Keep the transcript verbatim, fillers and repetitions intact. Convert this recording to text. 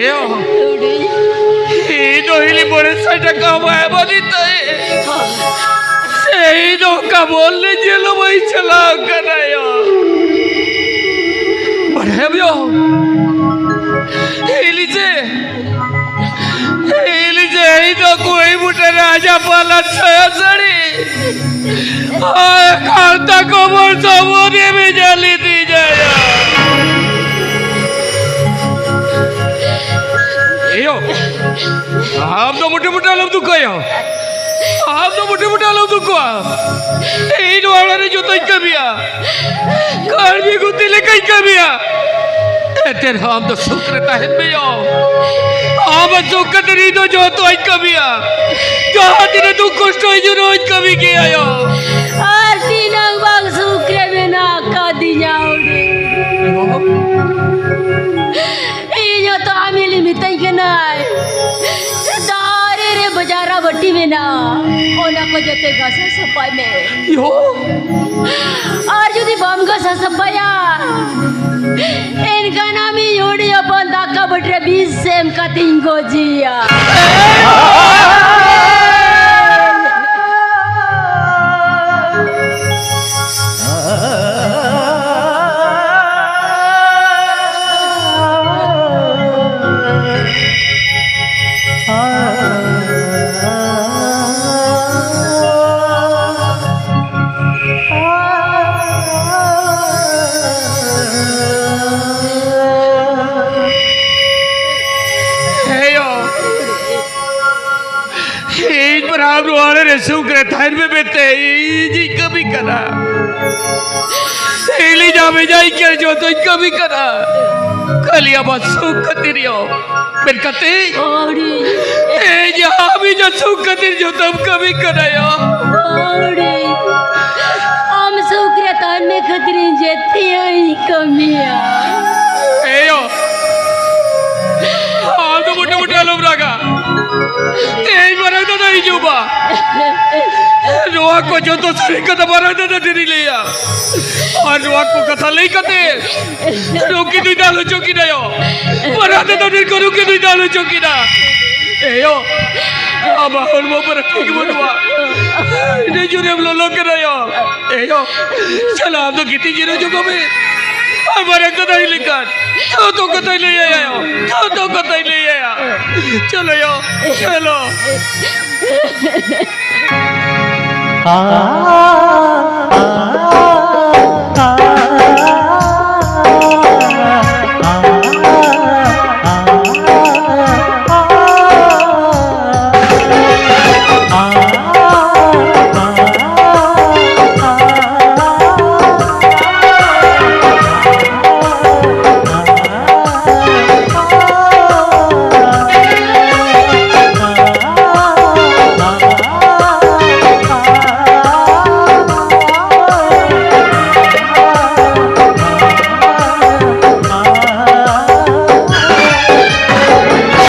ᱮᱭᱳ, ᱤᱧ ᱫᱚ ᱦᱤᱞᱤ ᱢᱚᱬᱮ ᱥᱟᱭ ᱴᱟᱠᱟ ᱵᱟᱭ ᱮᱢᱟᱫᱤᱧ ᱛᱟᱦᱮᱸ᱾ ᱥᱮ ᱤᱧ ᱫᱚ ᱚᱠᱟ ᱵᱚᱞ ᱞᱮ ᱧᱮᱞ ᱦᱚᱸ ᱵᱟᱹᱧ ᱪᱟᱞᱟᱣ ᱠᱟᱱᱟ ᱭᱳ᱾ ᱵᱟᱲᱟᱭᱟᱢ ᱭᱳ, ᱦᱤᱞᱤ ᱡᱮ ᱤᱞᱤᱡᱮ ᱤᱧ ᱫᱚ ᱠᱩᱲᱤ ᱵᱩᱴᱟᱹ ᱨᱮ ᱟᱡᱟᱜ ᱯᱟᱞᱟᱛ ᱥᱟᱭᱟ ᱥᱟᱹᱲᱤ ᱟᱨ ᱠᱟᱱᱛᱟ ᱠᱚᱵᱚᱨ ᱥᱚᱢᱚᱱᱮ ᱵᱷᱮᱡᱟ ᱞᱤᱫᱤᱧᱟ᱾ ᱮᱭᱳ, ᱟᱢ ᱫᱚ ᱢᱚᱴᱮ ᱢᱚᱴᱮ ᱟᱞᱚᱢ ᱫᱩᱠᱚᱜᱼᱟ ᱭᱳ᱾ ᱟᱢ ᱫᱚ ᱢᱚᱴᱮ ᱢᱚᱴᱮ ᱟᱞᱚᱢ ᱫᱩᱠᱚᱜᱼᱟ᱾ ᱤᱧ ᱱᱚᱣᱟ ᱚᱲᱟᱜ ᱨᱮ ᱡᱚᱛᱚᱧ ᱠᱟᱹᱢᱤᱭᱟ᱾ ᱠᱟᱹᱲᱢᱤ ᱜᱩᱛᱤ ᱞᱮᱠᱟᱧ ᱠᱟᱹᱢᱤᱭᱟ᱾ ᱮᱱᱛᱮ ᱨᱮᱦᱚᱸ ᱟᱢ ᱫᱚ ᱥᱩᱠ ᱨᱮ ᱛᱟᱦᱮᱱ ᱢᱮ ᱭᱳ᱾ ᱟᱢᱟᱜ ᱥᱩᱠ ᱠᱷᱟᱹᱛᱤᱨ ᱤᱧ ᱫᱚ ᱡᱚᱛᱚᱧ ᱠᱟᱹᱢᱤᱭᱟ᱾ ᱡᱟᱦᱟᱸ ᱛᱤᱱᱟᱹᱜ ᱫᱩᱠ ᱠᱚᱥᱴᱚ ᱦᱤᱡᱩᱜ ᱨᱮᱦᱚᱸᱧ ᱠᱟᱹᱢᱤ ᱜᱮᱭᱟ ᱭᱳ᱾ ᱟᱨ ᱛᱤᱱᱟᱹᱝ ᱵᱟᱝ ᱥᱩᱠ ᱨᱮ ᱢᱮᱱᱟᱜ ᱟᱠᱟᱫᱤᱧᱟ ᱦᱩᱰᱤᱧ᱾ ᱤᱧ ᱦᱚᱸᱛᱚ ᱟᱢ ᱦᱤᱞᱤ ᱢᱤᱛᱟᱹᱧ ᱠᱟᱱᱟᱭ, ᱫᱟᱨᱮ ᱨᱮ ᱵᱟᱡᱟᱨᱟ ᱵᱟᱹᱴᱤ ᱢᱮᱱᱟᱜᱼᱟ, ᱚᱱᱟ ᱠᱚ ᱡᱚᱛᱚ ᱜᱷᱟᱥᱟᱣ ᱥᱟᱯᱷᱟᱭ ᱢᱮ᱾ ᱭᱳ᱾ ᱟᱨ ᱡᱩᱫᱤ ᱵᱟᱢ ᱜᱷᱟᱥᱟᱣ ᱥᱟᱯᱷᱟᱭᱟ, ᱮᱱᱠᱷᱟᱱ ᱟᱢᱤᱡ ᱦᱩᱰᱤᱧ ᱦᱚᱯᱚᱱ ᱫᱟᱠᱟ ᱵᱟᱹᱴᱤ ᱨᱮ ᱵᱤᱥ ᱮᱢ ᱠᱟᱛᱮᱧ ᱜᱚᱡᱮᱭᱟ᱾ ᱦᱮᱸ ᱭᱳ᱾ ᱤᱧ ᱯᱨᱟᱢ ᱱᱚᱣᱟ ᱨᱮ ᱥᱩᱠ ᱨᱮ ᱛᱟᱦᱮᱱ ᱢᱮ ᱢᱮᱱᱛᱮ ᱤᱧᱤᱧ ᱠᱟᱹᱢᱤ ᱠᱟᱱᱟ᱾ ᱤᱧ ᱡᱟᱦᱟᱸ ᱵᱷᱮᱡᱟᱭ ᱠᱟᱱᱟ ᱡᱚᱛᱚᱧ ᱠᱟᱹᱢᱤ ᱠᱟᱱᱟ᱾ ᱠᱷᱟᱹᱞᱤ ᱟᱢᱟᱜ ᱥᱩᱠ ᱠᱷᱟᱹᱛᱤᱨ ᱭᱳ᱾ ᱢᱮᱱ ᱠᱟᱛᱮ ᱟᱹᱣᱲᱤ᱾ ᱤᱧ ᱟᱢ ᱤᱧᱟᱹᱜ ᱥᱩᱠ ᱠᱷᱟᱹᱛᱤᱨ ᱡᱚᱛᱚᱢ ᱠᱟᱹᱢᱤ ᱠᱟᱱᱟ ᱭᱳ᱾ ᱟᱹᱣᱲᱤ᱾ ᱟᱢ ᱥᱩᱠ ᱨᱮ ᱛᱟᱦᱮᱱ ᱢᱮ ᱠᱷᱟᱹᱛᱤᱨ ᱤᱧ ᱡᱮᱛᱮᱭᱟᱜ ᱤᱧ ᱠᱟᱹᱢᱤᱭᱟ᱾ ᱮᱭᱳ, ᱟᱢ ᱫᱚ ᱢᱚᱴᱮ ᱢᱚᱴᱮ ᱟᱞᱚᱢ ᱨᱟᱜᱟ᱾ ᱛᱮᱦᱮᱧ ᱢᱟᱨᱟᱝ ᱫᱟᱫᱟ ᱦᱤᱡᱩᱜ ᱢᱟ᱾ ᱱᱚᱣᱟ ᱠᱚ ᱡᱚᱛᱚ ᱥᱟᱹᱨᱤ ᱠᱟᱛᱷᱟ ᱢᱟᱨᱟᱝ ᱫᱟᱫᱟ ᱰᱷᱮᱨᱤ ᱞᱟᱹᱭᱟ᱾ ᱟᱨ ᱱᱚᱣᱟ ᱠᱚ ᱠᱟᱛᱷᱟ ᱞᱟᱹᱭ ᱠᱟᱛᱮ ᱨᱩᱠᱤ ᱫᱩᱧ ᱫᱟᱞ ᱦᱚᱪᱚ ᱠᱤᱱᱟ ᱭᱚ᱾ ᱢᱟᱨᱟᱝ ᱫᱟᱫᱟ ᱰᱷᱮᱨ ᱠᱚ ᱨᱩᱠᱤ ᱫᱩᱧ ᱫᱟᱞ ᱦᱚᱪᱚ ᱠᱤᱱᱟ᱾ ᱮᱭᱳ, ᱟᱢᱟᱜ ᱦᱚᱲᱢᱚ ᱯᱚᱨᱮ ᱴᱷᱤᱠ ᱵᱟᱹᱱᱩᱜᱼᱟ᱾ ᱟᱹᱰᱤ ᱡᱳᱨᱮᱢ ᱞᱚᱞᱚ ᱠᱟᱱᱟ ᱭᱚ᱾ ᱮᱭᱳ, ᱪᱟᱞᱟᱣ ᱫᱚ ᱜᱤᱛᱤᱡ ᱡᱤᱨᱟᱹᱣ ᱡᱚᱝ ᱢᱮ᱾ ᱟᱨ ᱢᱟᱨᱟᱝ ᱫᱟᱫᱟ ᱦᱮᱡ ᱞᱮᱱᱠᱷᱟᱱ ᱡᱚᱛᱚ ᱠᱟᱛᱷᱟᱭ ᱞᱟᱹᱭ ᱟᱭᱟ ᱭᱚ᱾ ᱡᱚᱛᱚ ᱠᱟᱛᱷᱟᱭ ᱞᱟᱹᱭ ᱟᱭᱟ᱾ ᱪᱚᱞᱚ ᱭᱚ, ᱪᱚᱞᱚ᱾